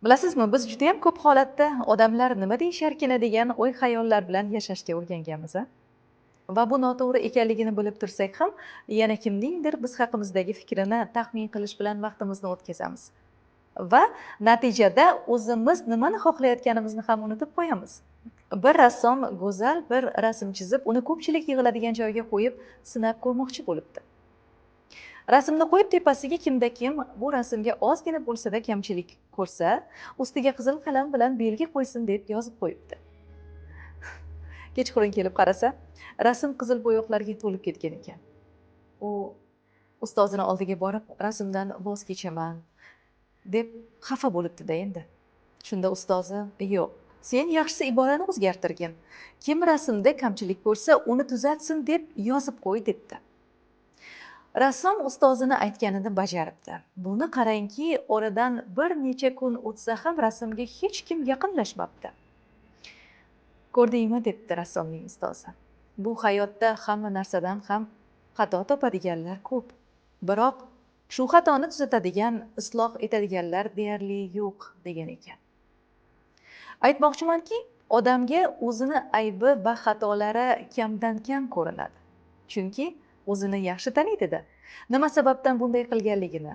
Bilasizmi, biz judayam ko'p holatda odamlar nima deyisharkina degan o'y-xayollar bilan yashashga o'rganganmiz, a? Va bu noto'g'ri ekanligini bilib tursak ham, yana kimningdir biz haqimizdagi fikrini taxmin qilish bilan vaqtimizni o'tkazamiz. Va natijada o'zimiz nimani xohlayotganimizni ham unutib qo'yamiz. Bir rassom go'zal bir rasm chizib, uni ko'pchilik yig'iladigan joyga qo'yib, sinab ko'rmoqchi bo'libdi. Rasmni qo'yib tepasiga kimda kim bu rasmga ozgina bo'lsa-da kamchilik ko'rsa, ustiga qizil qalam bilan belgi qo'ysin deb yozib qo'yibdi. Kechqurun kelib qarasa, rasm qizil bo'yoqlarga to'lib ketgan ekan. U ustozini oldiga borib, rasmdan voz kechaman deb xafa bo'libdi-da endi. Shunda ustozi, yo'q, sen yaxshisi iborani o'zgartirgin. Kim rasmda kamchilik ko'rsa, uni tuzatsin deb yozib qo'y debdi. Rassom ustozini aytganini bajaribdi. Buni qarangki, oradan bir necha kun o'tsa ham rasmga hech kim yaqinlashmabdi. Ko'rdingmi, debdi rassomning ustozi. Bu hayotda hamma narsadan ham xato topadiganlar ko'p. Biroq shu xatoni tuzatadigan, isloh etadiganlar deyarli yo'q degan ekan. Aytmoqchimanki, odamga o'zini aybi va xatolari kamdan kam ko'rinadi. Chunki o'zini yaxshi taniydi-da. Nima sababdan bunday qilganligini.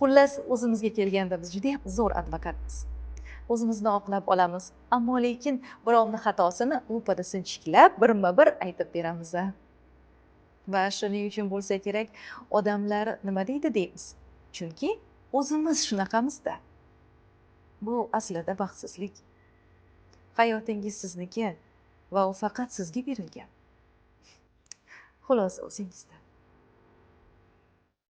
Xullas, o'zimizga kelganda biz juda ham zo'r advokatmiz. O'zimizni oqlab olamiz, ammo lekin birovni xatosini lupada sinchiklab birma-bir aytib beramiz. Va shuning uchun bo'lsa kerak, odamlar nima deydi deymiz. Chunki o'zimiz shunaqamizda. Bu aslida baxtsizlik. Hayotingiz sizniki va u faqat sizga berilgan. Xulosa o'zingizda.